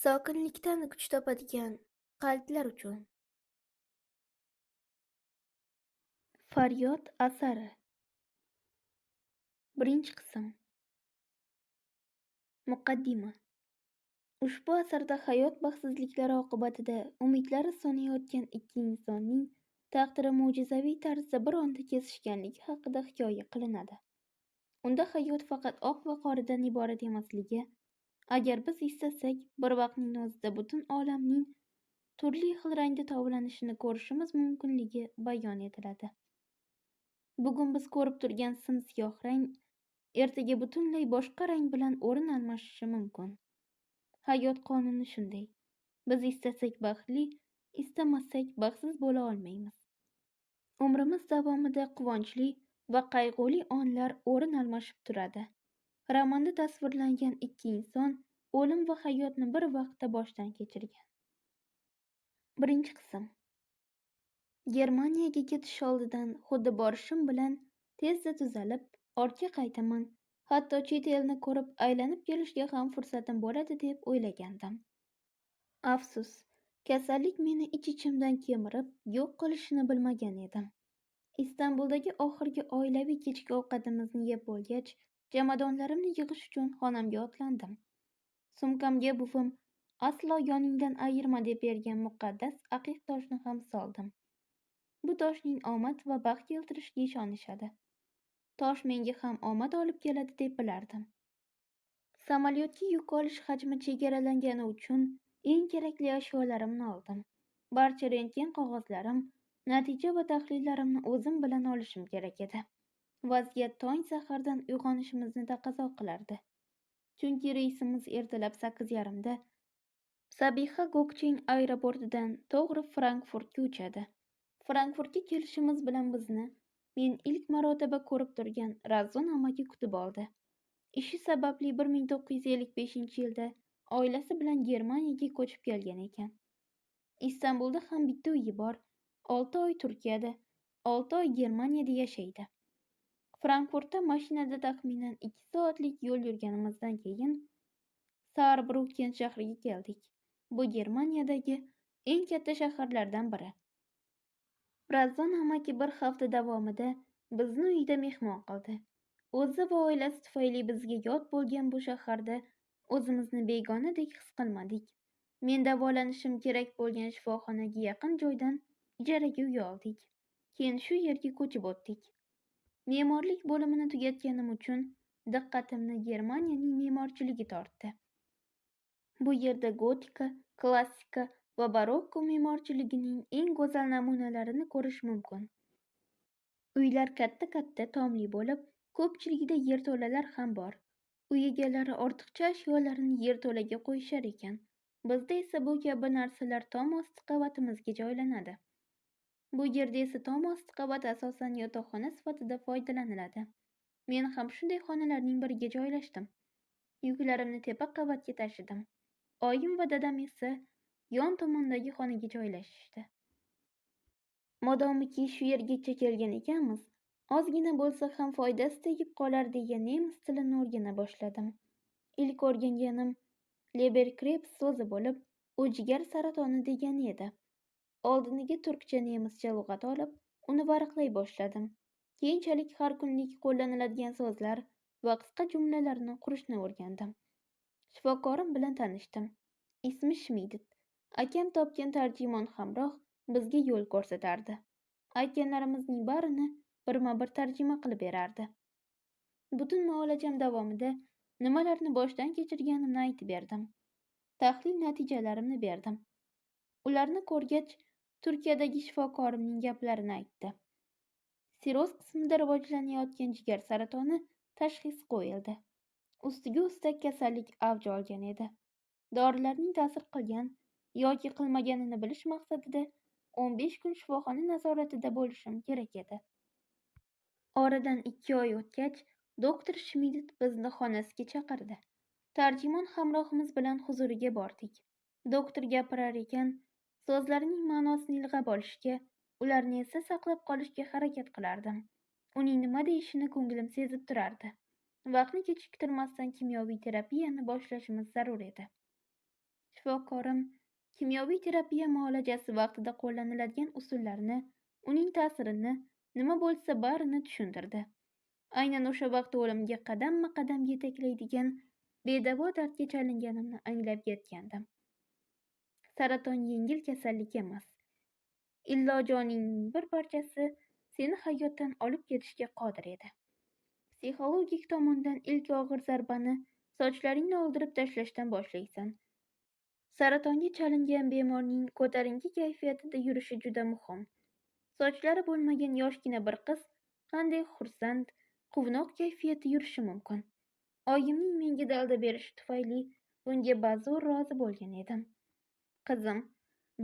Sokinlikdan kuch topadigan qalblar uchun. Faryod asari. Birinchi qism. Muqaddima. Ushbu asarda hayot baxtsizliklari oqibatida umidlari so'nayotgan ikki insonning taqdiri mo'jizaviy tarzda bir onda kesishganligi haqida hikoya qilinadi. Unda hayot faqat oq va qoradan iborat emasligi, agar biz istasak, bir vaqtning o'zida butun olamning turli xil rangda tovlanishini ko'rishimiz mumkinligi bayon etiladi. Bugun biz ko'rib turgan sim-siyoh rang ertaga butunlay boshqa rang bilan o'rin almashishi mumkin. Hayot qonuni shunday. Biz istasak baxtli, istamasak baxtsiz bo'la olmaymiz. Umrimiz davomida quvonchli va qayg'uli onlar o'rin almashib turadi. Romanda tasvirlangan ikki inson o'lim va hayotni bir vaqtda boshdan kechirgan. Birinchi qism. Germaniyaga ketish oldidan xuddi borishim bilan tezda tuzalib, ortga qaytaman, hatto chet elni ko'rib aylanib kelishga ham fursatim bo'ladi deb o'ylagandim. Afsus, kasallik meni ich-ichimdan kemirib, yo'q qilishini bilmagan edim. Istanbuldagi oxirgi oilaviy kechki ovqatimizni yeb bo'lgach, jomadonlarimni yig'ish uchun xonamga otlandim. Sumkamga buvim aslo yoningdan ayirma deb bergan muqaddas aqiq toshni ham soldim. Bu toshning omad va baxt keltirishiga ishonishadi. Tosh menga ham omad olib keladi deb bilardim. Samolyotga yuk olish hajmi chegaralangani uchun eng kerakli ashyolarimni oldim. Barcha rentgen qog'ozlarim, natija va tahlillarimni o'zim bilan olishim kerak edi. Vaziyat tong sahardan uyg'onishimizni taqozo qilardi. Chunki reysimiz ertalab 8:30da Sabiha Gökçen aeroportidan to'g'ri Frankfurtga uchadi. Frankfurtga kelishimiz bilan bizni men ilk marotaba ko'rib turgan Razon amaki kutib oldi. Ishi sababli 1955-yilda oilasi bilan Germaniyaga ko'chib kelgan ekan. Istanbulda ham bitta uyi bor. 6 oy Turkiyada, 6 oy Germaniyada yashaydi. Frankfurtda mashinada taxminan 2 soatlik yo'l yurganimizdan keyin Saarbrucken shahriga keldik. Bu Germaniyadagi eng katta shaharlardan biri. Razon amaki bir hafta davomida bizni uyida mehmon qildi. O'zi va oilasi tufayli bizga yot bo'lgan bu shaharda o'zimizni begonadek his qilmadik. Men davolanishim kerak bo'lgan shifoxonaga yaqin joydan ijaraga uy oldik. Keyin shu yerga ko'chib o'tdik. Me'morlik bo'limini tugatganim uchun diqqatimni Germaniyaning me'morchiligi tortdi. Bu yerda gotika, klassika va barokko me'morchiligining eng go'zal namunalarini ko'rish mumkin. Uylar katta-katta tomli bo'lib, ko'pchiligida yerto'lalar ham bor. Uy egalari ortiqcha ashyolarini yerto'laga qo'yishar ekan. Bizda esa bu kabi narsalar tom osti qavatimizga joylanadi. Bu yerda esa tom osti qavat asosan yotoqxona sifatida foydalaniladi. Men ham shunday xonalarning biriga joylashdim. Yuklarimni tepa qavatga tashidim. Oyim va dadam esa yon tomondagi xonaga joylashishdi. Modomiki shu yergacha kelgan ekanmiz, ozgina bo'lsa ham foydasi tegib qolar degan nemis tilini o'rgana boshladim. Ilk o'rganganim Leberkrebs so'zi bo'lib, u jigar saratoni degani edi. Oldiniga turkcha nemischa lug'at olib, uni varaqlay boshladim. Keyinchalik har kunlik qo'llaniladigan so'zlar va qisqa jumlalarni qurishni o'rgandim. Shifokorim bilan tanishdim. Ismi Shmidit. Akam topgan tarjimon hamroh bizga yo'l ko'rsatardi. Aytganlarimizning barini birma-bir tarjima qilib berardi. Butun muolajam davomida nimalarni boshdan kechirganimni aytib berdim. Tahlil natijalarimni berdim. Ularni ko'rgach, Turkiyadagi shifokorimning gaplarini aytdi. Sirroz qismida rivojlanayotgan jigar saratoni tashxisi qo'yildi. Ustiga ustak kasallik avj olgan edi. Dorilarning ta'sir qilgan yoki qilmaganini bilish maqsadida 15 kun shifoxona nazoratida bo'lishim kerak edi. Oradan 2 oy o'tgach, doktor Shmidit bizni xonasiga chaqirdi. Tarjimon hamrohimiz bilan huzuriga bordik. Doktor gapirar ekan, so'zlarining ma'nosini ilg'ab olishga, ularni esda saqlab qolishga harakat qilardim. Uning nima deyishini ko'nglim sezib turardi. Vaqtni kechiktirmasdan kimyoviy terapiyani boshlashimiz zarur edi. Shifokorim kimyoviy terapiya muolajasi vaqtida qo'llaniladigan usullarni, uning ta'sirini, nima bo'lsa barini tushuntirdi. Aynan o'sha vaqt o'limga qadamma-qadam yetaklaydigan bedavo dardga chalinganimni anglab yetgandim. Saraton yengil kasallik emas. Illo joningning bir parchasi seni hayotdan olib ketishga qodir edi. Psixologik tomondan ilk og'ir zarbani sochlaringni oldirib tashlashdan boshlaysan. Saratonga chalingan bemorning ko'tarinki kayfiyatida yurishi juda muhim. Sochlari bo'lmagan yoshgina bir qiz qanday xursand, quvnoq kayfiyatda yurishi mumkin? Oyimning menga dalda berishi tufayli bunga bazo'r rozi bo'lgan edim. Qizim,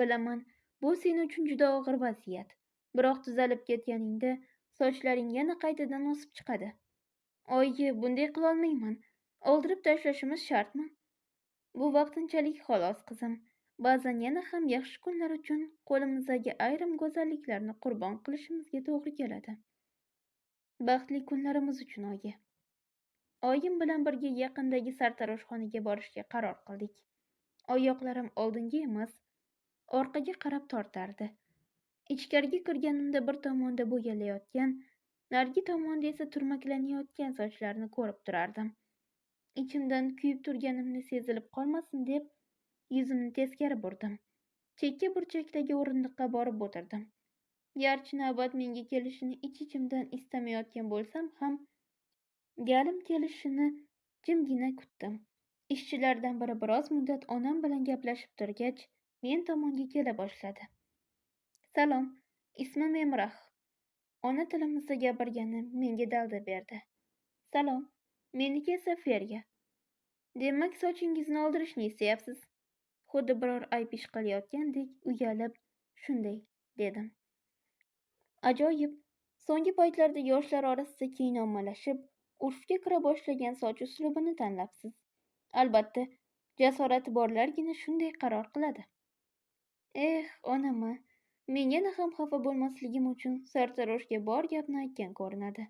bilaman, bu sen uchun juda og'ir vaziyat. Biroq tuzalib ketganingda sochlaring yana qaytadan o'sib chiqadi. Oyi, bunday qilolmayman. Oldirib tashlashimiz shartmi? Bu vaqtinchalik xolos, qizim. Ba'zan yana ham yaxshi kunlar uchun qo'limizdagi ayrim go'zalliklarni qurbon qilishimizga to'g'ri keladi. Baxtli kunlarimiz uchun, oyi. Oyim bilan birga yaqindagi sartaroshxonaga borishga qaror qildik. Oyoqlarim oldinga emas, orqaga qarab tortardi. Ichkariga kirganimda bir tomonda bo'yalayotgan, narigi tomonda esa turmaklanayotgan sochlarni ko'rib turardim. Ichimdan kuyib turganimni sezilib qolmasin deb yuzimni teskari burdim. Chekka burchakdagi o'rindiqqa borib o'tirdim. Garchi navbat menga kelishini ich-ichimdan istamayotgan bo'lsam ham, galim kelishini jimgina kutdim. Ishchilardan biri biroz muddat onam bilan gaplashib turgach, men tomonga kela boshladi. Salom, ismim Emrah. Ona tilimizda gapirgani menga dalda berdi. Salom, meniki esa Ferya. Demak, sochingizni oldirishni istayapsiz. Xuddi biror ayb ish qilayotgandek uyalib, shunday dedim. Ajoyib. So'nggi paytlarda yoshlar orasida keng ommalashib, urfga kira boshlagan soch uslubini tanlabsiz. Albatta, jasorati borlargina shunday qaror qiladi. Eh, onam-a, men yana ham xafa bo'lmasligim uchun sartaroshga bor gapni aytgan ko'rinadi.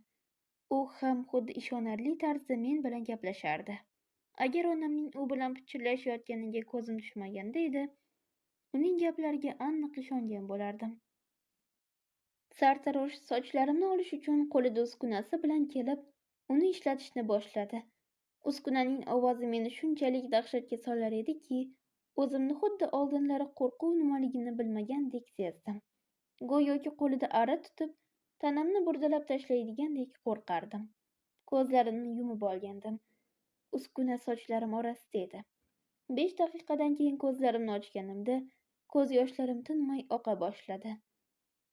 U ham xuddi ishonarli tarzda men bilan gaplashardi. Agar onamning u bilan pichirlashayotganiga ko'zim tushmaganda edi, uning gaplariga aniq ishongan bo'lardim. Sartarosh sochlarimni olish uchun qo'lida uskunasi bilan kelib, uni ishlatishni boshladi. Uskunaning ovozi meni shunchalik dahshatga solar ediki, o'zimni xuddi oldinlari qo'rquv nimaligini bilmagandek sezdim. Go'yoki qo'lida arra tutib, tanamni burdalab tashlaydigandek qo'rqardim. Ko'zlarimni yumib olgandim. Uskuna sochlarim orasida edi. 5 daqiqadan keyin ko'zlarimni ochganimda ko'z yoshlarim tinmay oqa boshladi.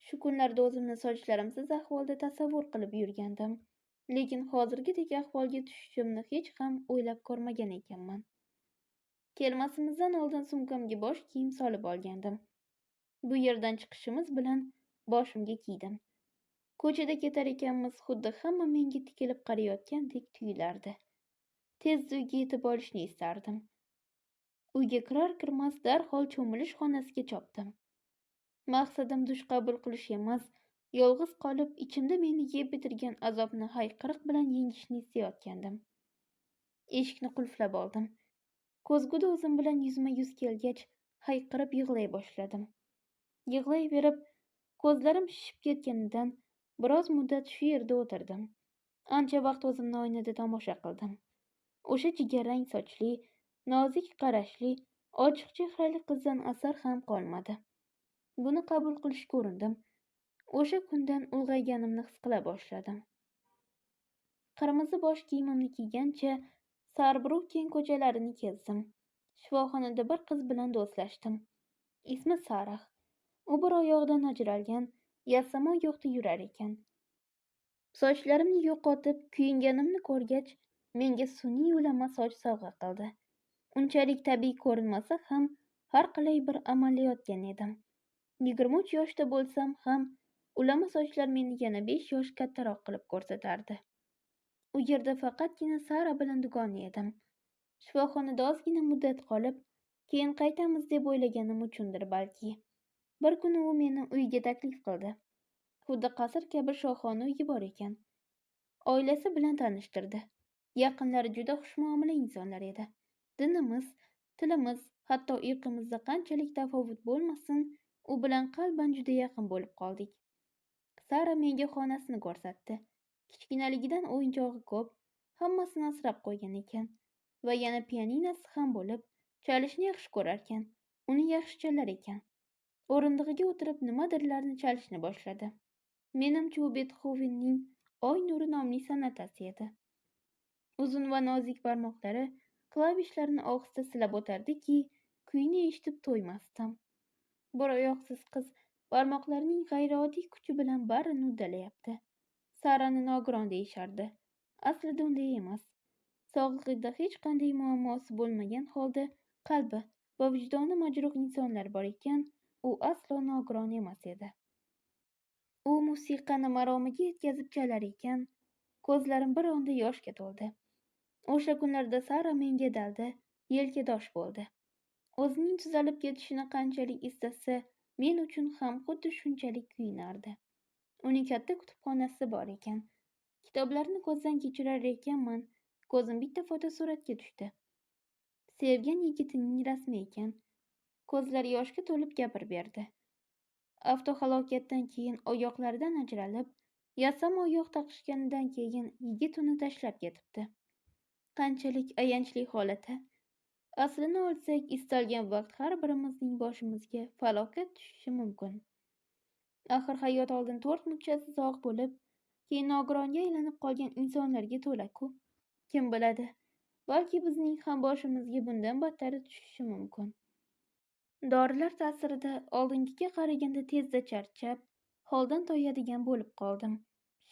Shu kunlarda o'zimni sochlarimsiz ahvolda tasavvur qilib yurgandim. Lekin hozirgidek ahvolga tushishimni hech ham o'ylab ko'rmagan ekanman. Kelmasimizdan oldin sumkamga bosh kiyim solib olgandim. Bu yerdan chiqishimiz bilan boshimga kiydim. Ko'chada ketar ekanmiz, xuddi hamma menga tikilib qarayotgandek tuyulardi. Tez uyga yetib olishni istardim. Uyga kirar-kirmas darhol cho'milish xonasiga chopdim. Maqsadim dush qabul qilish emas, yolg'iz qolib, ichimda meni yeb bitirgan azobni hayqiriq bilan yengishni istayotgandim. Eshikni qulflab oldim. Ko'zguda o'zim bilan yuzma-yuz kelgach, hayqirib yig'lay boshladim. Yig'layverib, ko'zlarim shishib ketganidan biroz muddat shu yerda o'tirdim. Ancha vaqt o'zimni oynada tomosha qildim. O'sha jigarrang sochli, nozik qarashli, ochiq chehrali qizdan asar ham qolmadi. Buni qabul qilishga urindim. O'sha kundan ulg'ayganimni his qila boshladim. Qirmizi bosh kiyimimni kiygancha Saarbrukken ko'chalarini kezdim. Shifoxonada bir qiz bilan do'stlashdim. Ismi Sarah. U bir oyog'idan ajralgan, yassama oyoqda yurar ekan. Sochlarimni yo'qotib, kuyinganimni ko'rgach, menga sun'iy ulama soch sovg'a qildi. Unchalik tabiiy ko'rinmasa ham, har qalay bir amallayotgan edim. 23 yoshda bo'lsam ham, ulama sochlar meni yana 5 yosh kattaroq qilib ko'rsatardi. U yerda faqatgina Sara bilan dugona edim. Shifoxonada ozgina muddat qolib, keyin qaytamiz deb o'ylaganim uchundir balki. Bir kuni u meni uyiga taklif qildi. Xuddi qasr kabi shohona uyi bor ekan. Oilasi bilan tanishtirdi. Yaqinlari juda xushmuomala insonlar edi. Dinimiz, tilimiz, Hatto irqimizda qanchalik tafovut bo'lmasin, u bilan qalban juda yaqin bo'lib qoldik. Sara menga xonasini ko'rsatdi. Kichkinaligidan o'yinchog'i ko'p, hammasini asrab qo'ygan ekan. Va yana pianinasi ham bo'lib, chalishni yaxshi ko'rarkan, uni yaxshi chalar ekan. O'rindig'iga o'tirib nimadirlarni chalishni boshladi. Menimcha u Betxovenning Oy nuri nomli sonatasi edi. Uzun va nozik barmoqlari klavishlarni ohista silab o'tardiki, kuyni eshitib to'ymasdim. Bir oyoqsiz qiz barmoqlarining g'ayrioddiy kuchi bilan barini uddalayapti. Sarani nogiron deyishardi. Aslida unday emas. Sog'lig'ida hech qanday muammosi bo'lmagan holda qalbi va vijdoni majruh insonlar bor ekan, u aslo nogiron emas edi. U musiqani maromiga yetkazib chalar ekan, ko'zlarim bir onda yoshga to'ldi. O'sha kunlarda Sara menga dalda, yelkadosh bo'ldi. O'zining tuzalib ketishini qanchalik istasa, men uchun ham xuddi shunchalik kuyinardi. Uning katta kutubxonasi bor ekan. Kitoblarni ko'zdan kechirar ekanman, ko'zim bitta fotosuratga tushdi. Sevgan yigitining rasmi ekan. Ko'zlari yoshga to'lib gapirib berdi. Avtohalokatdan keyin oyoqlaridan ajralib, yasama oyoq taqishganidan keyin yigit uni tashlab ketibdi. Qanchalik ayanchli holat. Aslini olsak, istalgan vaqt har birimizning boshimizga falokat tushishi mumkin. Axir hayot oldin 4 muchasi sog' bo'lib, keyin nogironga aylanib qolgan insonlarga to'la-ku. Kim biladi, balki bizning ham boshimizga bundan battari tushishi mumkin. Dorilar ta'sirida oldingiga qaraganda tezda charchab, holdan toyadigan bo'lib qoldim.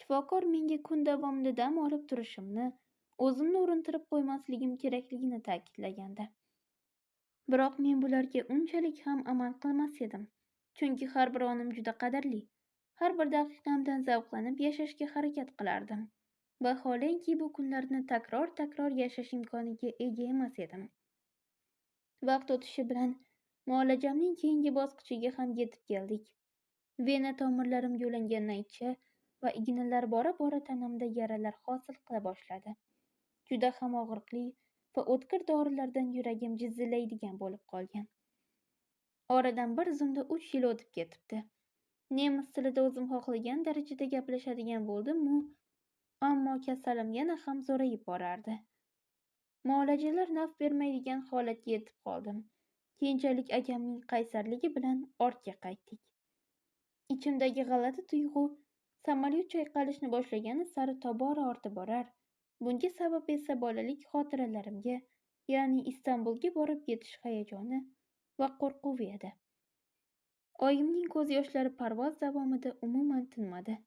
Shifokor menga kun davomida dam olib turishimni, o'zimni urintirib qo'ymasligim kerakligini ta'kidlagandi. Biroq men bularga unchalik ham amal qilmas edim. Chunki har bir onim juda qadrli. Har bir daqiqamdan zavqlanib yashashga harakat qilardim. Vaholanki bu kunlarni takror-takror yashash imkoniga ega emas edim. Vaqt o'tishi bilan muolajamning keyingi bosqichiga ham yetib keldik. Vena tomirlarimga ulangan naycha va ignalar bora-bora tanamda yaralar hosil qila boshladi. Juda ham og'riqli va o'tkir dorilardan yuragim jizillaydigan bo'lib qolgan. Oradan bir zumda 3 yil o'tib ketibdi. Nemis tilida o'zim xohlagan darajada gaplashadigan bo'ldim-u, ammo kasalim yana ham zo'rayib borardi. Muolajalar naf bermaydigan holatga yetib qoldim. Keyinchalik akamning qaysarligi bilan ortga qaytdik. Ichimdagi g'alati tuyg'u samolyot chayqalishni boshlagani sari tobora ortib borar. Bunga sabab esa bolalik xotiralarimga, ya'ni Istanbulga borib yetish hayajoni va qo'rquvi edi. Oyimning ko'z yoshlari parvoz davomida umuman tinmadi.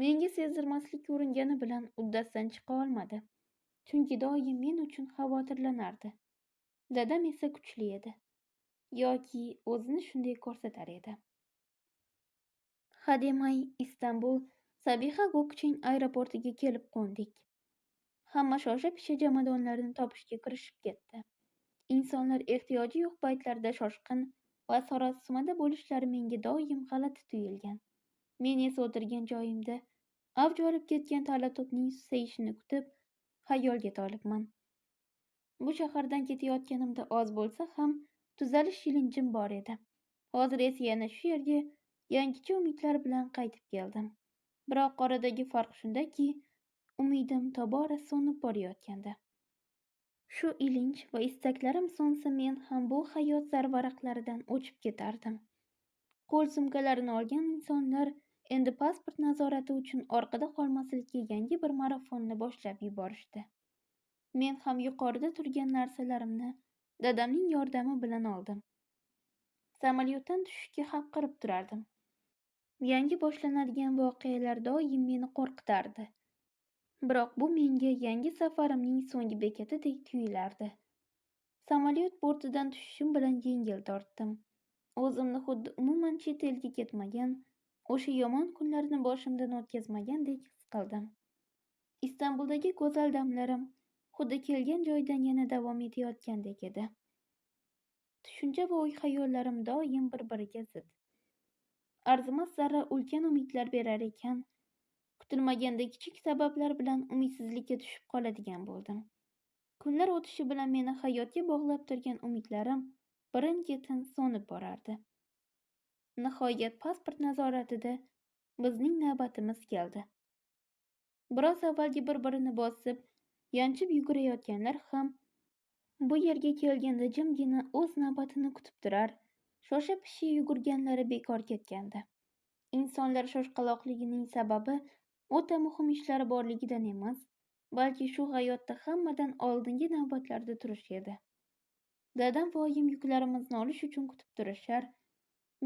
Menga sezdirmaslikka uringani bilan uddasidan chiqa olmadi. Chunki doim men uchun xavotirlanardi. Dadam esa kuchli edi, yoki o'zini shunday ko'rsatar edi. Hademay Istanbul Sabiha Go'kchen aeroportiga kelib qo'ndik. Hamma shosha-pisha jomadonlarini topishga kirishib ketdi. Insonlar ehtiyoji yo'q paytlarda shoshqin va sarosimada bo'lishlari menga doim g'alati tuyulgan. Men esa o'tirgan joyimda avj olib ketgan tarla-to'pning susayishini kutib, xayolga tolibman. Bu shahardan ketayotganimda oz bo'lsa ham tuzalish ilinjim bor edi. Hozir esa yana shu yerga yangicha umidlar bilan qaytib keldim. Biroq oradagi farq shundaki, umidim tobora so'nib borayotgandi. Shu ilinj va istaklarim so'nsa men ham bu hayot zarvaraqlaridan o'chib ketardim. Qo'l sumkalarini olgan insonlar endi pasport nazorati uchun orqada qolmaslikka yangi bir marafonni boshlab yuborishdi. Men ham yuqorida turgan narsalarimni dadamning yordami bilan oldim. Samolyotdan tushishga haqqirib turardim. Yangi boshlanadigan voqealar doim meni qo'rqitardi. Biroq bu menga yangi safarimning so'nggi bekatidek tuyulardi. Samolyot bortidan tushishim bilan yengil tortdim. O'zimni xuddi umuman chet elga ketmagan, o'sha yomon kunlarni boshimdan o'tkazmagandek his qildim. Istanbuldagi go'zal damlarim xuddi kelgan joydan yana davom etayotgandek edi. Tushuncha va o'y-xayollarim doim bir-biriga zid. Arzimas zarra ulkan umidlar berar ekan, kutilmaganda kichik sabablar bilan umidsizlikka tushib qoladigan bo'ldim. Kunlar o'tishi bilan meni hayotga bog'lab turgan umidlarim birin-ketin so'nib borardi. Nihoyat pasport nazoratida bizning navbatimiz keldi. Biroz avvalgi bir-birini bosib, yanchib yugurayotganlar ham bu yerga kelganda jimgina o'z navbatini kutib turar, shosha-pisha yugurganlari bekor ketgandi. Insonlar shoshqaloqligining sababi o'ta muhim ishlari borligidan emas, balki shu hayotda hammadan oldingi navbatlarda turish edi. Dadam va oyim yuklarimizni olish uchun kutib turishar,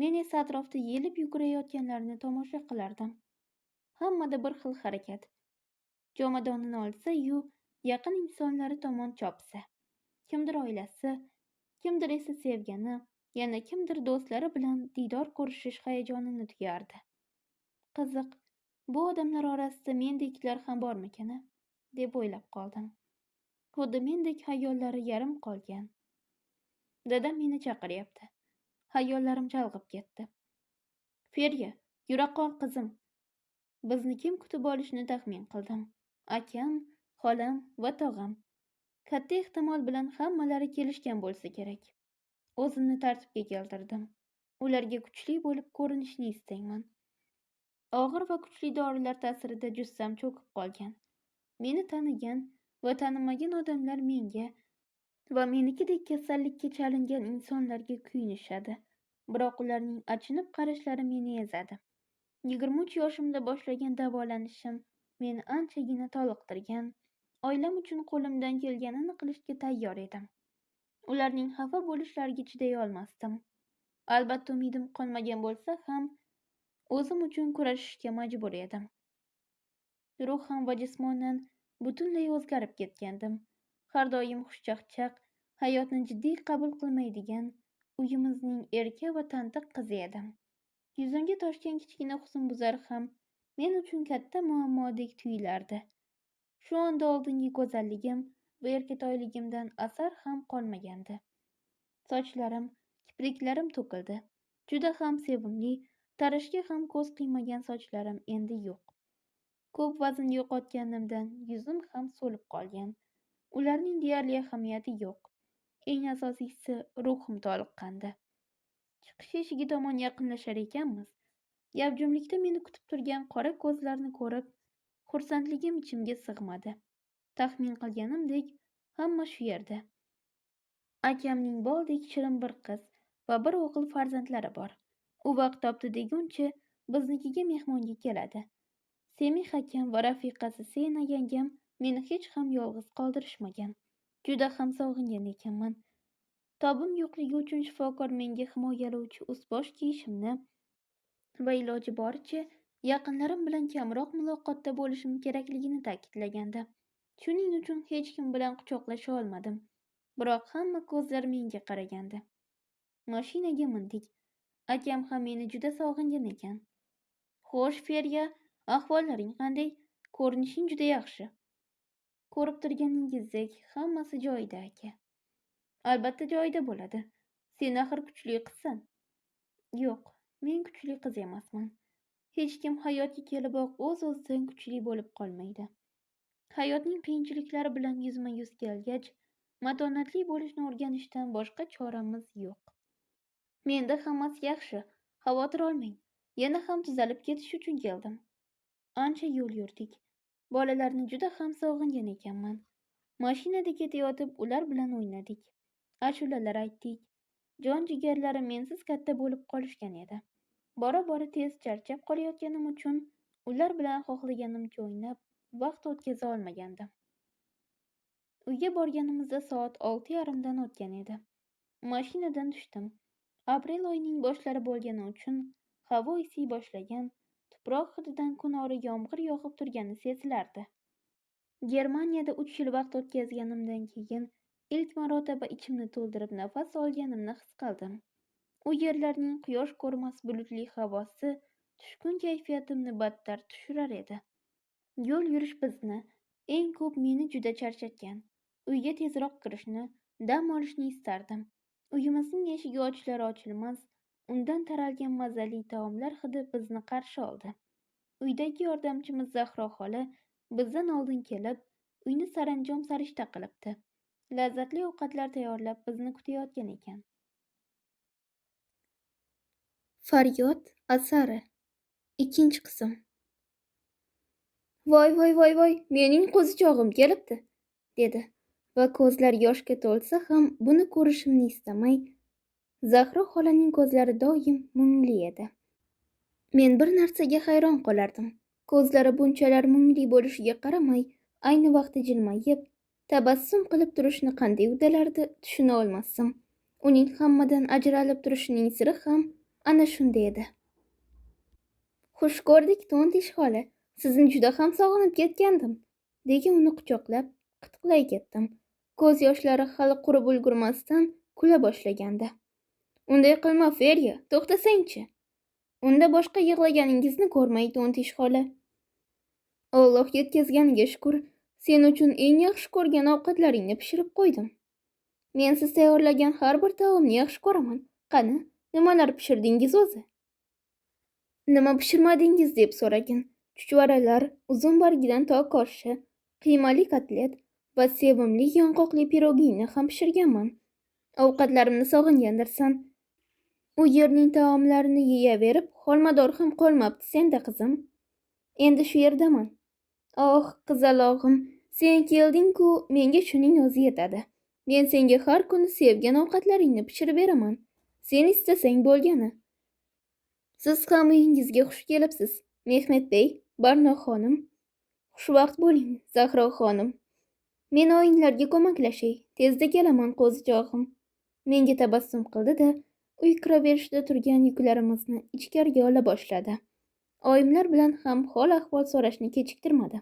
men esa atrofda yelib yugurayotganlarni tomosha qilardim. Hammada bir xil harakat. Jomadonini olsa-yu, yaqin insonlari tomon chopsa. Kimdir oilasi, kimdir esa sevgani, yana kimdir do'stlari bilan diydor ko'rishish hayajonini tuyardi. Qiziq, bu odamlar orasida mendeklar ham bormikan-a, deb o'ylab qoldim. Xuddi mendek hayollari yarim qolgan. Dadam meni chaqiryapti. Hayollarim chalg'ib ketdi. Ferya, yura qol qizim. Bizni kim kutib olishini taxmin qildim. Akam, xolam va tog'am. Katta ehtimol bilan hammalari kelishgan bo'lsa kerak. O'zimni tartibga keltirdim. Ularga kuchli bo'lib ko'rinishni istayman. Og'ir va kuchli dorilar ta'sirida jussam cho'kib qolgan. Meni tanigan va tanimagan odamlar menga va menikidek kasallikka chalingan insonlarga kuyinishadi. Biroq ularning achinib qarashlari meni ezadi. 23 yoshimda boshlagan davolanishim meni anchagina toliqtirgan. Oilam uchun qo'limdan kelganini qilishga tayyor edim. Ularning xafa bo'lishlariga chiday olmasdim. Albatta umidim qolmagan bo'lsa ham, o'zim uchun kurashishga majbur edim. Ruhan va jismonan butunlay o'zgarib ketgandim. Har doim xushchaqchaq, hayotni jiddiy qabul qilmaydigan, uyimizning erka va tantiq qizi edim. Yuzimga toshgan kichkina husnbuzar ham men uchun katta muammodek tuyulardi. Shu onda oldingi go'zalligim va erkatoyligimdan asar ham qolmagandi. Sochlarim, kipriklarim to'kildi. Juda ham sevimli, tarashga ham ko'z qiymagan sochlarim endi yo'q. Ko'p vazn yo'qotganimdan yuzim ham so'lib qolgan. Ularning deyarli ahamiyati yo'q. Eng asosiysi ruhim toliqqandi. Chiqish eshigi tomon yaqinlashar ekanmiz, gavjumlikda meni kutib turgan qora ko'zlarni ko'rib, xursandligim ichimga sig'madi. Taxmin qilganimdek, hamma shu yerda. Akamning boldek shirin bir qiz va bir o'g'il farzandlari bor. U vaqt topdi deguncha biznikiga mehmonga keladi. Semih akam va rafiqasi Sena yangam meni hech ham yolg'iz qoldirishmagan. Juda ham sog'ingan ekanman. Tobim yo'qligi uchun shifokor menga himoyalovchi ust-bosh kiyishimni va iloji boricha yaqinlarim bilan kamroq muloqotda bo'lishim kerakligini ta'kidlagandi. Shuning uchun hech kim bilan quchoqlasha olmadim. Biroq hamma ko'zlar menga qaragandi. Mashinaga mindik. Akam ham meni juda sog'ingan ekan. Xo'sh, Ferya, ahvollaring qanday? Ko'rinishing juda yaxshi. Ko'rib turganingizdek, hammasi joyida, aka. Albatta joyida bo'ladi. Sen axir kuchli qizsan. Yo'q, men kuchli qiz emasman. Hech kim hayotga keliboq o'z-o'zidan kuchli bo'lib qolmaydi. Hayotning qiyinchiliklari bilan yuzma-yuz kelgach, matonatli bo'lishni o'rganishdan boshqa choramiz yo'q. Menda hammasi yaxshi, xavotir olmang. Yana ham tuzalib ketish uchun keldim. Ancha yo'l yurdik. Bolalarni juda ham sog'ingan ekanman. Mashinada ketayotib ular bilan o'ynadik. Ashulalar aytdik. Jon jigarlarim mensiz katta bo'lib qolishgan edi. Bora-bora tez charchab qolayotganim uchun ular bilan xohlaganimcha o'ynab, vaqt o'tkaza olmagandim. Uyga borganimizda soat 6:30 dan o'tgan edi. Mashinadan tushdim. Aprel oyining boshlari bo'lgani uchun havo isiy boshlagan, tuproq hididan kunora yomg'ir yog'ib turgani sezilardi. Germaniyada 3 yil vaqt o'tkazganimdan keyin ilk marotaba ichimni to'ldirib nafas olganimni his qildim. U yerlarning quyosh ko'rmas bulutli havosi tushkun kayfiyatimni battar tushirar edi. Yo'l yurish bizni, eng ko'p meni juda charchatgan. Uyga tezroq kirishni, dam olishni istardim. Uyimizning eshigi ochilar ochilmas, undan taralgan mazali taomlar hidi bizni qarshi oldi. Uydagi yordamchimiz Zahro xola bizdan oldin kelib, uyni saranjom sarishta qilibdi. lazzatli ovqatlar tayyorlab bizni kutayotgan ekan. Faryod asari. 2-qism. Voy voy voy voy, mening qo'zichog'im kelibdi, dedi va ko'zlari yoshga to'lsa ham buni ko'rishimni istamay, Zahro xolaning ko'zlari doim mungli edi. Men bir narsaga hayron qolardim. Ko'zlari bunchalar mungli bo'lishiga qaramay, ayni vaqtda jilmayib, tabassum qilib turishni qanday uddalardi tushuna olmasdim. Uning hammadan ajralib turishining siri ham ana shunda edi. Xush ko'rdik, To'ntish xola. Sizni juda ham sog'inib ketgandim, deya uni quchoqlab, qitiqlay ketdim. Ko'z yoshlari hali qurib ulgurmasdan kula boshlagandi. Unday qilma, Feriya, to'xtasangchi. Unda boshqa yig'laganingizni ko'rmay, To'ntish xola. Alloh yetkazganiga shukr, sen uchun eng yaxshi ko'rgan ovqatlaringni pishirib qo'ydim. Men siz tayyorlagan har bir taomni yaxshi ko'raman. Qani, nimalar pishirdingiz o'zi? Nima pishirmadingiz deb so'ragin. Chuchvaralar, uzum bargidan tok oshi, qiymali kotlet va sevimli yong'oqli pirogingni ham pishirganman. Ovqatlarimni sog'ingandirsan. U yerning taomlarini yeyaverib, xolmador ham qolmabdi senda, qizim. Endi shu yerdaman. Oh, qizalog'im, sen kelding-ku, menga shuning o'zi yetadi. Men senga har kuni sevgan ovqatlaringni pishirib beraman. Sen istasang bo'lgani. Siz ham uyingizga xush kelibsiz, Mehmetbey, Barno xonim. Xushvaqt bo'ling, Zahro xonim. Men oyinglarga ko'maklashay, tezda kelaman, qo'zichog'im. Menga tabassum qildi-da, uy kiraverishda turgan yuklarimizni ichkariga ola boshladi. Oyimlar bilan ham hol-ahvol so'rashni kechiktirmadi.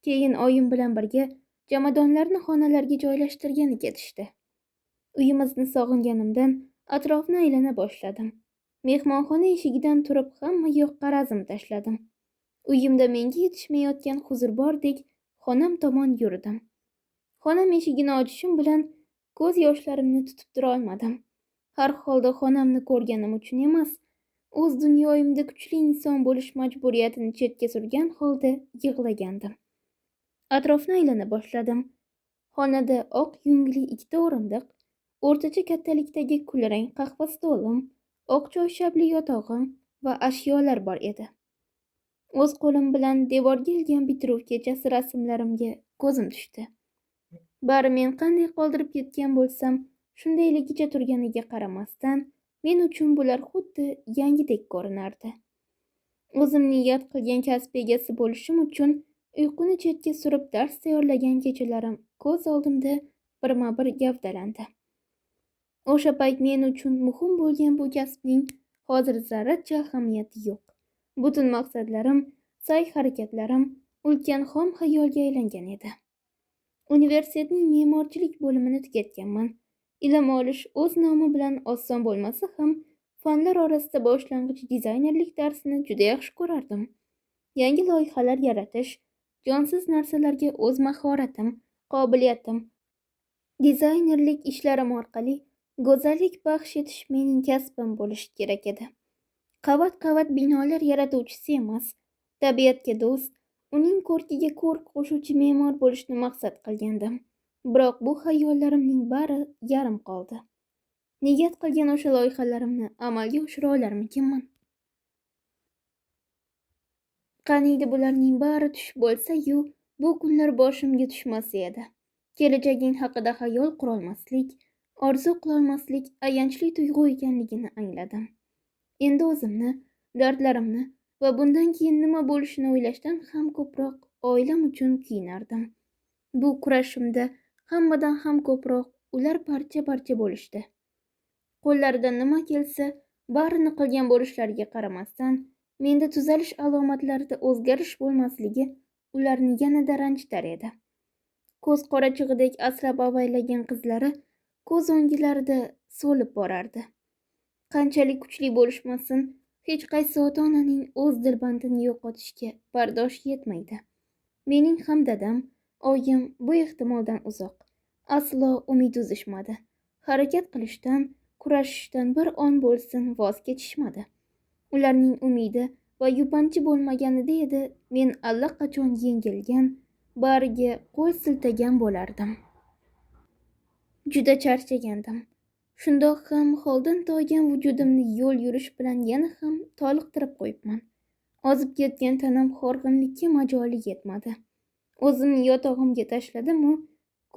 Keyin oyim bilan birga jomadonlarni xonalarga joylashtirgani ketishdi. Uyimizni sog'inganimdan atrofni aylana boshladim. Mehmonxona eshigidan turib hamma yoqqa razm tashladim. Uyimda menga yetishmayotgan huzur bordek xonam tomon yurdim. Xonam eshigini ochishim bilan ko'z yoshlarimni tutib tura olmadim. Har holda xonamni ko'rganim uchun emas, o'z dunyoyimda kuchli inson bo'lish majburiyatini chetga surgan holda yig'lagandim. Atrofni aylana boshladim. Xonada oq yungli 2 o'rindiq, o'rtacha kattalikdagi kulrang qahva stolim, oq choyshabli yotog'im va ashyolar bor edi. O'z qo'lim bilan devorga ilgan bitiruv kechasi rasmlarimga ko'zim tushdi. Bari men qanday qoldirib ketgan bo'lsam, shundayligicha turganiga qaramasdan, men uchun bular xuddi yangidek ko'rinardi. O'zim niyat qilgan kasb egasi bo'lishim uchun uyquni chetga surib dars tayyorlagan kechalarim ko'z oldimda birma-bir gavdalandi. O'sha payt men uchun muhim bo'lgan bu kasbning hozir zarracha ahamiyati yo'q. Butun maqsadlarim, sa'y-harakatlarim ulkan xom xayolga aylangan edi. Universitetning me'morchilik bo'limini tugatganman. Ilm olish o'z nomi bilan oson bo'lmasa ham, fanlar orasida boshlang'ich dizaynerlik darsini juda yaxshi ko'rardim. Yangi loyihalar yaratish, jonsiz narsalarga o'z mahoratim, qobiliyatim, dizaynerlik ishlarim orqali go'zallik baxsh etish mening kasbim bo'lishi kerak edi. Qavat-qavat binolar yaratuvchisi emas, tabiatga do'st, uning ko'rkiga ko'rk qo'shuvchi me'mor bo'lishni maqsad qilgandim. Biroq bu xayollarimning bari yarim qoldi. Niyat qilgan o'sha loyihalarimni amalga oshira olarmikinman? Qaniydi bularning bari tush bo'lsa-yu, bu kunlar boshimga tushmasa edi. Kelajaging haqida xayol qurolmaslik, orzu qilolmaslik ayanchli tuyg'u ekanligini angladim. Endi o'zimni, dardlarimni va bundan keyin nima bo'lishini o'ylashdan ham ko'proq oilam uchun kuyinardim. Bu kurashimda hammadan ham ko'proq ular parcha-parcha bo'lishdi. Qo'llaridan nima kelsa, barini qilgan bo'lishlariga qaramasdan, menda tuzalish alomatlarida o'zgarish bo'lmasligi ularni yanada ranjitar edi. Ko'z qorachig'idek asrab avaylagan qizlari ko'z o'nglarida so'lib borardi. Qanchalik kuchli bo'lishmasin, hech qaysi ota-onaning o'z dilbandini yo'qotishga bardosh yetmaydi. Mening ham dadam, oyim bu ehtimoldan uzoq. Aslo umid uzishmadi. Harakat qilishdan, kurashishdan bir on bo'lsin voz kechishmadi. Ularning umidi va yupanchi bo'lmaganida edi, men allaqachon yengilgan, bariga qo'l siltagan bo'lardim. Juda charchagandim. Shundoq ham holdan toygan vujudimni yo'l yurish bilan yana ham toliqtirib qo'yibman. Ozib ketgan tanam horg'inlikka majoli yetmadi. O'zimni yotog'imga tashladim-u,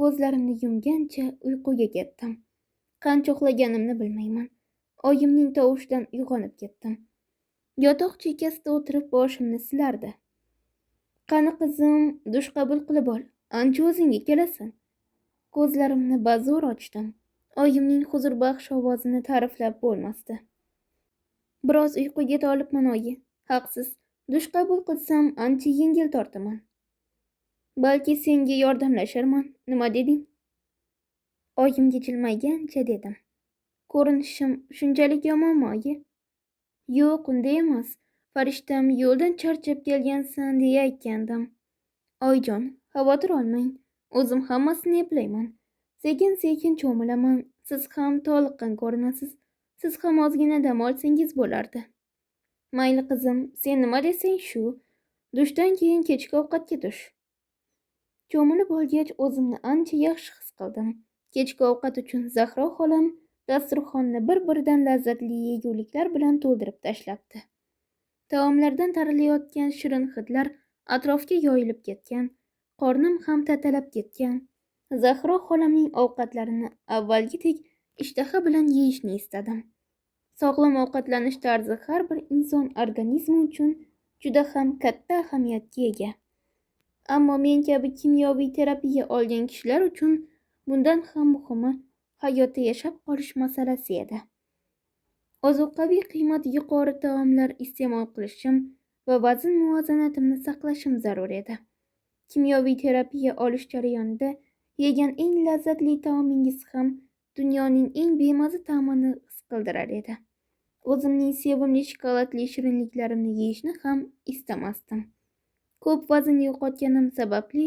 ko'zlarimni yumgancha uyquga ketdim. Qancha uxlaganimni bilmayman. Oyimning tovushidan uyg'onib ketdim. Yotoq chekkasida o'tirib boshimni silardi. Qani qizim, dush qabul qilib ol. Ancha o'zingga kelasan. Ko'zlarimni bazo'r ochdim. Oyimning huzurbaxsh ovozini ta'riflab bo'lmasdi. Biroz uyquga tolibman oyi. Haqsiz. Dush qabul qilsam ancha yengil tortaman. Balki senga yordamlasharman. Nima deding? Oyimga jilmaygancha dedim. Ko'rinishim shunchalik yomonmi oyi? Yo'q, unday emas. Farishtam, yo'ldan charchab kelgansan deya aytgandim. Oyjon, xavotir olmang. O'zim hammasini eplayman. Sekin-sekin cho'milaman. Siz ham toliqqan ko'rinasiz. Siz ham ozgina dam olsangiz bo'lardi. Mayli qizim, sen nima desang shu. Dushdan keyin kechki ovqatga tush. Cho'milib olgach o'zimni ancha yaxshi his qildim. Kechki ovqat uchun Zahro xolam dasturxonni bir-biridan lazzatli yeguliklar bilan to'ldirib tashlabdi. Taomlardan taralayotgan shirin hidlar atrofga yoyilib ketgan, qornim ham tatalab ketgan. Zahro xolamning ovqatlarini avvalgidek ishtaha bilan yeyishni istadim. Sog'lom ovqatlanish tarzi har bir inson organizmi uchun juda ham katta ahamiyatga ega. Ammo men kabi kimyoviy terapiya olgan kishilar uchun bundan ham muhimi hayotda yashab qolish masalasi edi. Ozuqaviy qiymati yuqori taomlar iste'mol qilishim va vazn muvozanatimni saqlashim zarur edi. Kimyoviy terapiya olish jarayonida yegan eng lazzatli taomingiz ham dunyoning eng bemaza ta'mini his qildirar edi. O'zimning sevimli shokoladli shirinliklarimni yeyishni ham istamasdim. Ko'p vazn yo'qotganim sababli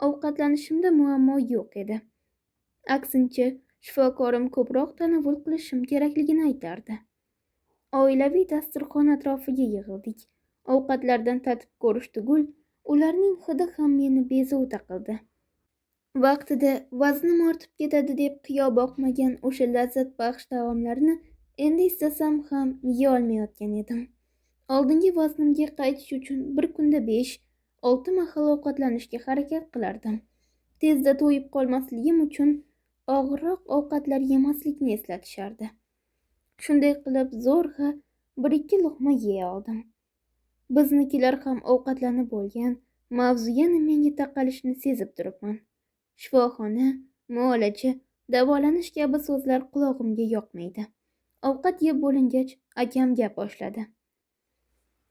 ovqatlanishimda muammo yo'q edi. Aksincha, shifokorim ko'proq tanovul qilishim kerakligini aytardi. Oilaviy dasturxon atrofiga yig'ildik. Ovqatlardan tatib ko'rish tugul, ularning hidi ham meni bezovta qildi. Vaqtida vaznim ortib ketadi deb qiyo boqmagan o'sha lazzatbaxsh taomlarni endi istasam ham yeya olmayotgan edim. Oldingi vaznimga qaytish uchun bir kunda 5-6 mahal ovqatlanishga harakat qilardim. Tezda to'yib qolmasligim uchun og'irroq ovqatlar yemaslikni eslatishardi. Shunday qilib zo'rg'a 1-2 luqma yeya oldim. Biznikilar ham ovqatlanib bo'lgan, mavzu yana menga taqalishini sezib turibman. Shifoxona, muolaja, davolanish kabi so'zlar qulog'imga yoqmaydi. Ovqat yeb bo'lingach, akam gap boshladi.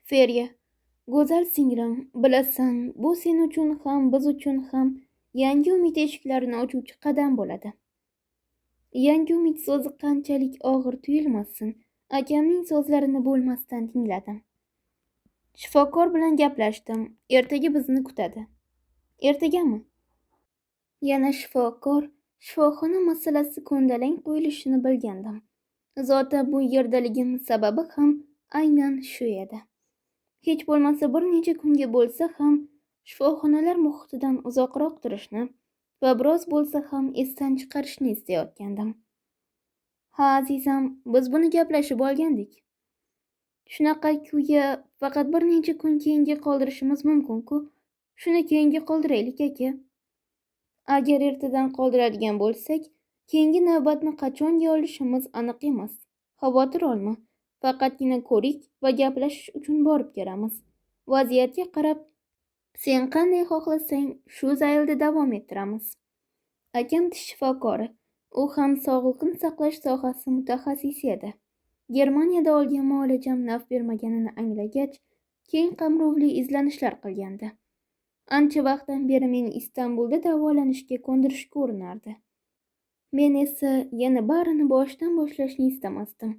Feriya, go'zal singlim, bilasan, bu sen uchun ham, biz uchun ham yangi umid eshiklarini ochuvchi qadam bo'ladi. Yangi umid so'zi qanchalik og'ir tuyulmasin, akamning so'zlarini bo'lmasdan tingladim. Shifokor bilan gaplashdim. Ertaga bizni kutadi. Ertagami? Yana shifokor, shifoxona masalasi ko'ndalang qo'yilishini bilgandim. Zota bu yerdaligim sababi ham aynan shu edi. Hech bo'lmasa bir necha kunga bo'lsa ham shifoxonalar muhitidan uzoqroq turishni va biroz bo'lsa ham esdan chiqarishni istayotgandim. Ha, azizam, biz buni gaplashib olgandik. Shunaqa kuya faqat bir necha kun keyinga qoldirishimiz mumkin-ku. Shuni keyinga qoldiraylik aka. Agar ertadan qoldiradigan bo'lsak, keyingi navbatni qachonga olishimiz aniq emas. Xavotir olma. Faqatgina ko'rik va gaplashish uchun borib kelamiz. Vaziyatga qarab, sen qanday xohlasang, shu zaylda davom ettiramiz. Akam tish shifokori. U ham sog'liqni saqlash sohasi mutaxassisi edi. Germaniyada olgan muolajam naf bermaganini anglagach, keng qamrovli izlanishlar qilgandi. Ancha vaqtdan beri meni Istanbulda davolanishga ko'ndirishga urinardi. Men esa yana barini boshdan boshlashni istamasdim.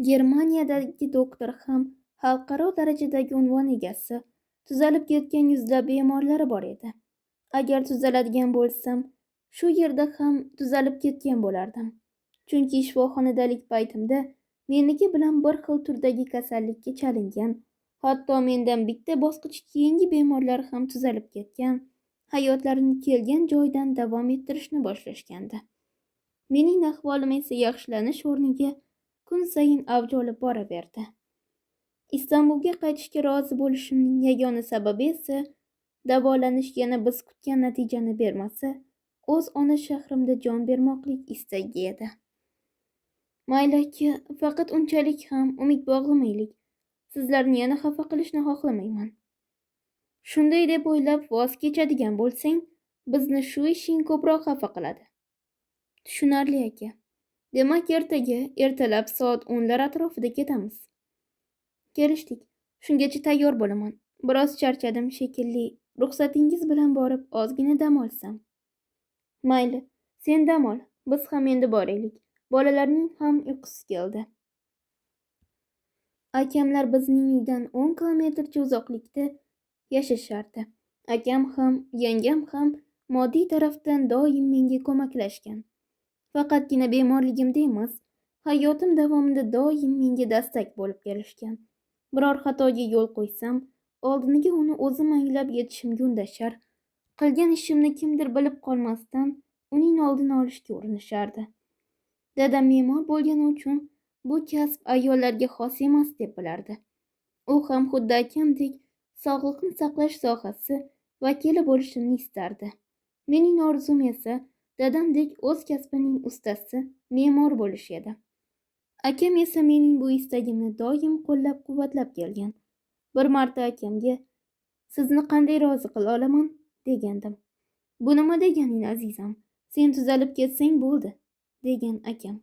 Germaniyadagi doktor ham xalqaro darajadagi unvon egasi, tuzalib ketgan yuzlab bemorlari bor edi. Agar tuzaladigan bo'lsam, shu yerda ham tuzalib ketgan bo'lardim. Chunki shifoxonadalik paytimda meniki bilan bir xil turdagi kasallikka chalingan, hatto mendan bitta bosqich keyingi bemorlar ham tuzalib ketgan, Hayotlarini kelgan joydan davom ettirishni boshlashgandi. Mening ahvolim esa yaxshilanish o'rniga kun sayin avj olib boraverdi. Istanbulga qaytishga rozi bo'lishimning yagona sababi esa davolanish yana biz kutgan natijani bermasa, o'z ona shahrimda jon bermoqlik istagi edi. Mayli aka, faqat unchalik ham umid bog'lamaylik. Sizlarni yana xafa qilishni xohlamayman. Shunday deb o'ylab voz kechadigan bo'lsang, bizni shu ishing ko'proq xafa qiladi. Tushunarli aka. Demak, ertaga ertalab soat 10lar atrofida ketamiz. Kelishdik. Shungacha tayyor bo'laman. Biroz charchadim shekilli. Ruxsatingiz bilan borib ozgina dam olsam. Mayli, sen dam ol. Biz ham endi boraylik. Bolalarning ham uyqusi keldi. Akamlar bizning uydan 10 kilometrcha uzoqlikda yashashardi. Akam ham, yangam ham moddiy tarafdan doim menga ko'maklashgan. Faqatgina bemorligimda emas, hayotim davomida doim menga dastak bo'lib kelishgan. Biror xatoga yo'l qo'ysam, oldiniga uni o'zim anglab yetishimga undashar, qilgan ishimni kimdir bilib qolmasdan uning oldini olishga urinishardi. Dadam me'mor bo'lgani uchun bu kasb ayollarga xos emas deb bilardi. U ham xuddi akamdek sog'liqni saqlash sohasi vakili bo'lishimni istardi. Mening orzum esa dadamdek o'z kasbining ustasi, me'mor bo'lish edi. Akam esa mening bu istagimni doim qo'llab-quvvatlab kelgan. Bir marta akamga, "Sizni qanday rozi qila olaman?" degandim. "Bu nima deganing, azizam? Sen tuzalib ketsang bo'ldi", degan akam.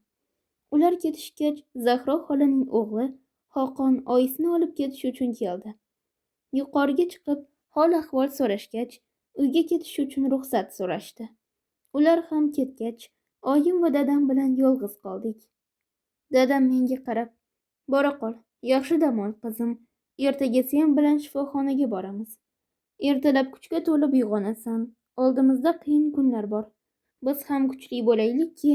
Ular ketishgach, Zahro xolaning o'g'li Xoqon oyisini olib ketish uchun keldi. Yuqoriga chiqib, hol-ahvol so'rashgach, uyga ketish uchun ruxsat so'rashdi. Ular ham ketgach, oyim va dadam bilan yolg'iz qoldik. Dadam menga qarab, "Bora qol, yaxshi dam ol, qizim. Ertaga sen bilan shifoxonaga boramiz. Ertalab kuchga to'lib uyg'onasan. Oldimizda qiyin kunlar bor. Biz ham kuchli bo'laylikki,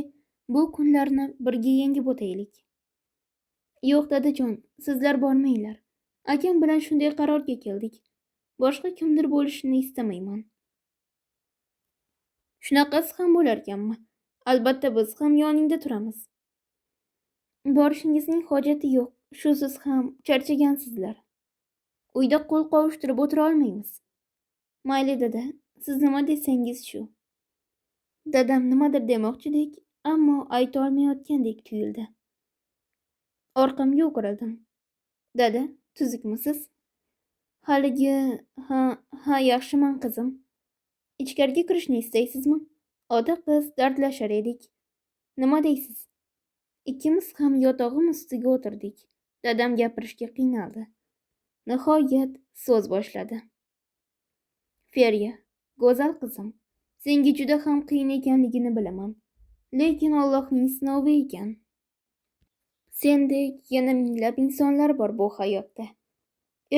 bu kunlarni birga yengib o'taylik." "Yo'q, dadajon, sizlar bormanglar. Akam bilan shunday qarorga keldik. Boshqa kimdir bo'lishini istamayman." "Shunaqasi ham bo'larkanmi? Albatta biz ham yoningda turamiz." "Borishingizning hojati yo'q. Shusiz ham charchagansizlar. Uyda qo'l qovushtirib o'tira olmaymiz." "Mayli dada, siz nima desangiz shu." Dadam nimadir demoqchidek, ammo ayta olmayotgandek tuyuldi. Orqamga o'girildim. "Dada, tuzukmisiz?" "Haligi, ha, yaxshiman qizim. Ichkariga kirishni istaysizmi? Ota qiz dardlashar edik. Nima deysiz?" Ikkimiz ham yotog'im ustiga o'tirdik. Dadam gapirishga qiynaldi. Nihoyat so'z boshladi. "Feriya, go'zal qizim, senga juda ham qiyin ekanligini bilaman. Lekin Allohning sinovi ekan. Sendek yana minglab insonlar bor bu hayotda.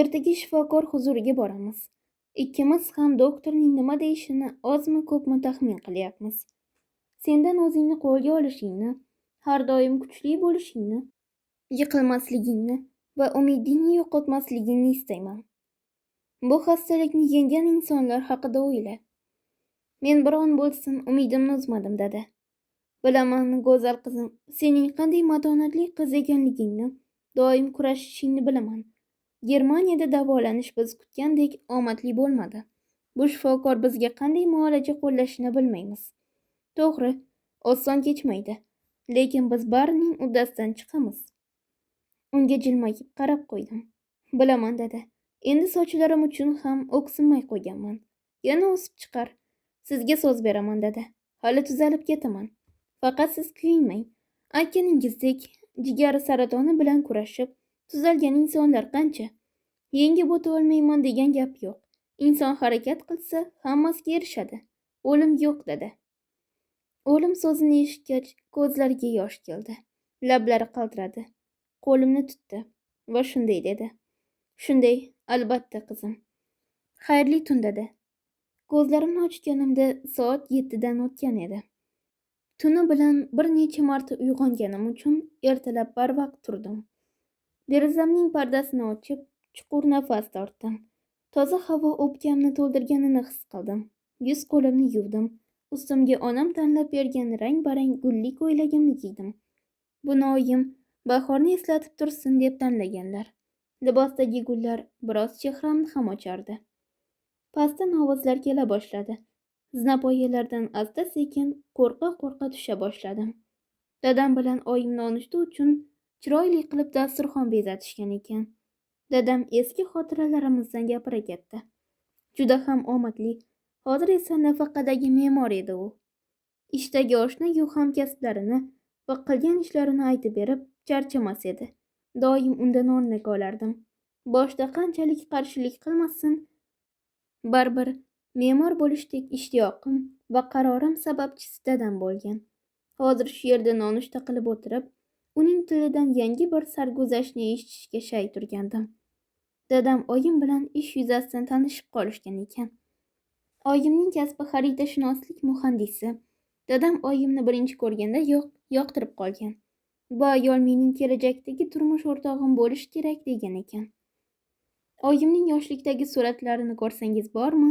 Ertaga shifokor huzuriga boramiz. Ikkimiz ham doktorning nima deyishini ozmi ko'pmi taxmin qilyapmiz. Sendan o'zingni qo'lga olishingni, har doim kuchli bo'lishingni, yiqilmasligingni va umidingni yo'qotmasligingni istayman. Bu xastalikni yengan insonlar haqida o'yla. Men bir on bo'lsin umidimni uzmadim, dada. Bilaman, go'zal qizim, sening qanday matonatli qiz ekanligingni, doim kurashishingni bilaman. Germaniyada davolanish biz kutgandek omadli bo'lmadi. Bu shifokor bizga qanday muolaja qo'llashini bilmaymiz. To'g'ri, oson kechmaydi, lekin biz barining uddasidan chiqamiz." Unga jilmayib qarab qo'ydim. "Bilaman, dada. Endi sochlarim uchun ham o'ksinmay qo'yganman. Yana o'sib chiqar. Sizga so'z beraman, dada. Hali tuzalib ketaman. Faqat siz kuyinmang. Aytganingizdek, jigari saratoni bilan kurashib, tuzalgan insonlar qancha? Yengib o'ta olmayman degan gap yo'q. Inson harakat qilsa, hammasiga erishadi. O'lim yo'q, dada." O'lim so'zini eshitgach, ko'zlariga yosh keldi. Lablari qaltiradi. Qo'limni tutdi va shunday dedi. "Shunday, albatta, qizim. Xayrli tun, dada." Ko'zlarimni ochganimda soat 7dan o'tgan edi. Tuni bilan bir necha marta uyg'onganim uchun ertalab barvaqt turdim. Derazamning pardasini ochib, chuqur nafas tortdim. Toza havo o'pkamni to'ldirganini his qildim. Yuz qo'limni yuvdim. Ustimga onam tanlab bergan rang-barang gulli ko'ylagimni kiydim. Buni oyim bahorni eslatib tursin deb tanlaganlar. Libosdagi gullar biroz chehramni ham ochardi. Pastdan ovozlar kela boshladi. Zinapoyalardan asta-sekin qo'rqa-qo'rqa tusha boshladim. Dadam bilan oyim nonushta uchun chiroyli qilib dasturxon bezatishgan ekan. Dadam eski xotiralarimizdan gapira ketdi. Juda ham omadli, hozir esa nafaqadagi me'mor edi u. Ishdagi oshna-yu hamkasblarini va qilgan ishlarini aytib berib charchamas edi. Doim undan o'rnak olardim. Boshda qanchalik qarshilik qilmasin, baribir me'mor bo'lishdek ishtiyoqim va qarorim sababchisi dadam bo'lgan. Hozir shu yerda nonushta qilib o'tirib, uning tilidan yangi bir sarguzashtni eshitishga shay turgandim. Dadam oyim bilan ish yuzasidan tanishib qolishgan ekan. Oyimning kasbi xaritashunoslik muhandisi. Dadam oyimni birinchi ko'rgandayoq yoqtirib qolgan. Bu ayol mening kelajakdagi turmush o'rtog'im bo'lishi kerak degan ekan. Oyimning yoshlikdagi suratlarini ko'rsangiz bormi?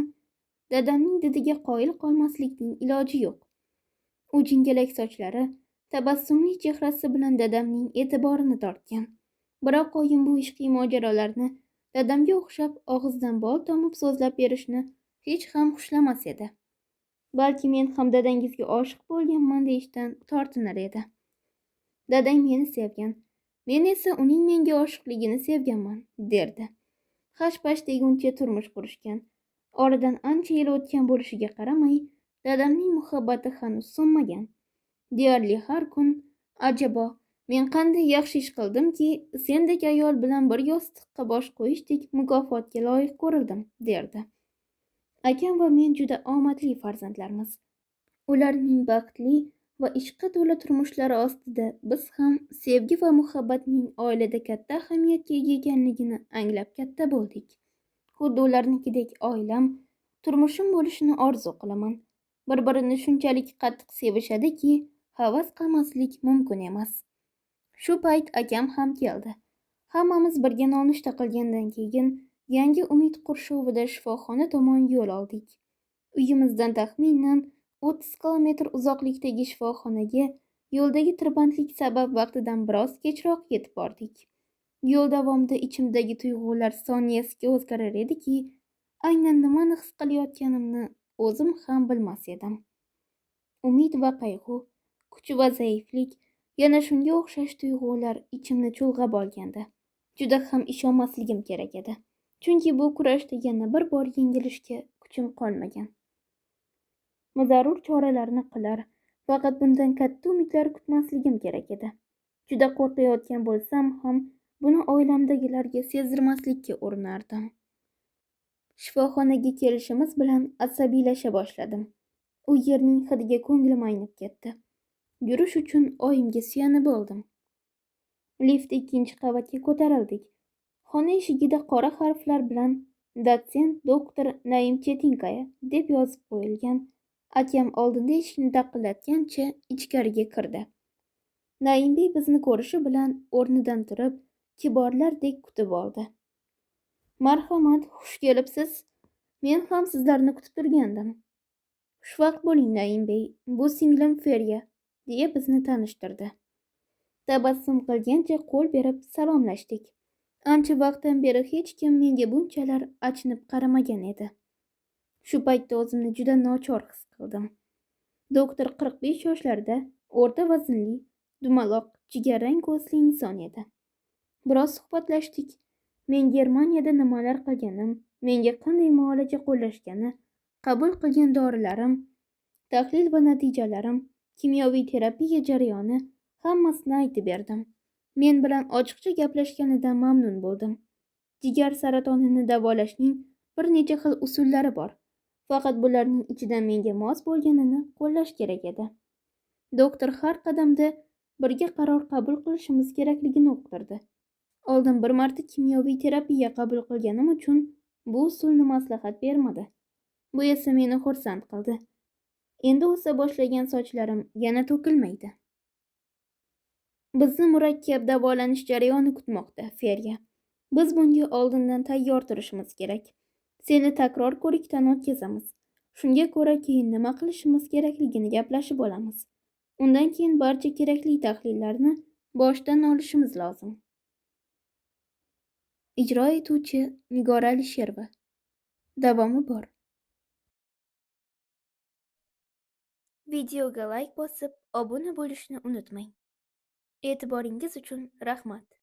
Dadamning didiga qoyil qolmaslikning iloji yo'q. U jingalak sochlari, tabassumli chehrasi bilan dadamning e'tiborini tortgan. Biroq oyim bu ishqiy mojarolarni dadamga o'xshab og'izdan bol tomib so'zlab berishni hech ham xushlamas edi. Balki men ham dadangizga oshiq bo'lganman deyishdan tortinar edi. Dadang meni sevgan, men esa uning menga oshiqligini sevganman, derdi. Hash-pash deguncha turmush qurishgan. Oradan ancha yil o'tgan bo'lishiga qaramay, dadamning muhabbati hanuz so'nmagan. Deyarli har kun, ajabo, men qanday yaxshi ish qildimki, sendek ayol bilan bir yostiqqa bosh qo'yishdek mukofotga loyiq ko'rildim, derdi. Akam va men juda omadli farzandlarmiz. Ularning baxtli va ishqqa to'la turmushlari ostida biz ham sevgi va muhabbatning oilada katta ahamiyatga ega ekanligini anglab katta bo'ldik. Xuddi ularnikidek oilam, turmushim bo'lishini orzu qilaman. Bir-birini shunchalik qattiq sevishadiki, havas qilmaslik mumkin emas. Shu payt akam ham keldi. Hammamiz birga nonushta qilgandan keyin yangi umid qurshovida shifoxona tomon yo'l oldik. Uyimizdan taxminan 30 kilometr uzoqlikdagi shifoxonaga yo'ldagi tirbandlik sabab vaqtidan biroz kechroq yetib bordik. Yo'l davomida ichimdagi tuyg'ular soniyasiga o'zgarar ediki, aynan nimani his qilayotganimni o'zim ham bilmas edim. Umid va qayg'u, kuch va zaiflik, yana shunga o'xshash tuyg'ular ichimni chulg'ab olgandi. Juda ham ishonmasligim kerak edi. Chunki bu kurashda yana bir bor yengilishga kuchim qolmagan. Zarur choralarni qilar, faqat bundan katta umidlar kutmasligim kerak edi. Juda qo'rqayotgan bo'lsam ham buni oilamdagilarga sezdirmaslikka urinardim. Shifoxonaga kelishimiz bilan asabiylasha boshladim. U yerning hidiga ko'nglim aynib ketdi. Yurish uchun oyimga suyanib oldim. Lift ikkinchi qavatga ko'tarildik. Xona eshigida qora harflar bilan dotsent doktor Naim Chetinkaya deb yozib qo'yilgan. Akam oldinda eshikni taqillatgancha ichkariga kirdi. Naimbey bizni ko'rishi bilan o'rnidan turib, kiborlardek kutib oldi. Marhamat, xush kelibsiz. Men ham sizlarni kutib turgandim. Xushvaqt bo'ling, Naimbey. Bu singlim Ferya, deya bizni tanishtirdi. Tabassum qilgancha qo'l berib salomlashdik. Ancha vaqtdan beri hech kim menga bunchalar achinib qaramagan edi. Shu paytda o'zimni juda nochor his qildim. Doktor 45 yoshlarida, o'rta vaznli, dumaloq, jigarrang ko'zli inson edi. Biroz suhbatlashdik. Men Germaniyada nimalar qilganim, menga qanday muolaja qo'llashgani, qabul qilgan dorilarim, tahlil va natijalarim, kimyoviy terapiya jarayoni hammasini aytib berdim. Men bilan ochiqcha gaplashganidan mamnun bo'ldim. Jigar saratonini davolashning bir necha xil usullari bor. Faqat bularning ichidan menga mos bo'lganini qo'llash kerak edi. Doktor har qadamda birga qaror qabul qilishimiz kerakligini uqtirdi. Oldin bir marta kimyoviy terapiya qabul qilganim uchun bu usulni maslahat bermadi. Bu esa meni xursand qildi. Endi o'sa boshlagan sochlarim yana to'kilmaydi. Bizni murakkab davolanish jarayoni kutmoqda, Ferya. Biz bunga oldindan tayyor turishimiz kerak. Seni takror ko'rikdan o'tkazamiz. Shunga ko'ra keyin nima qilishimiz kerakligini gaplashib olamiz. Undan keyin barcha kerakli tahlillarni boshdan olishimiz lozim. Ijro etuvchi Nigora Alisherova. Davomi bor. Videoga layk bosib, obuna bo'lishni unutmang. E'tiboringiz uchun rahmat.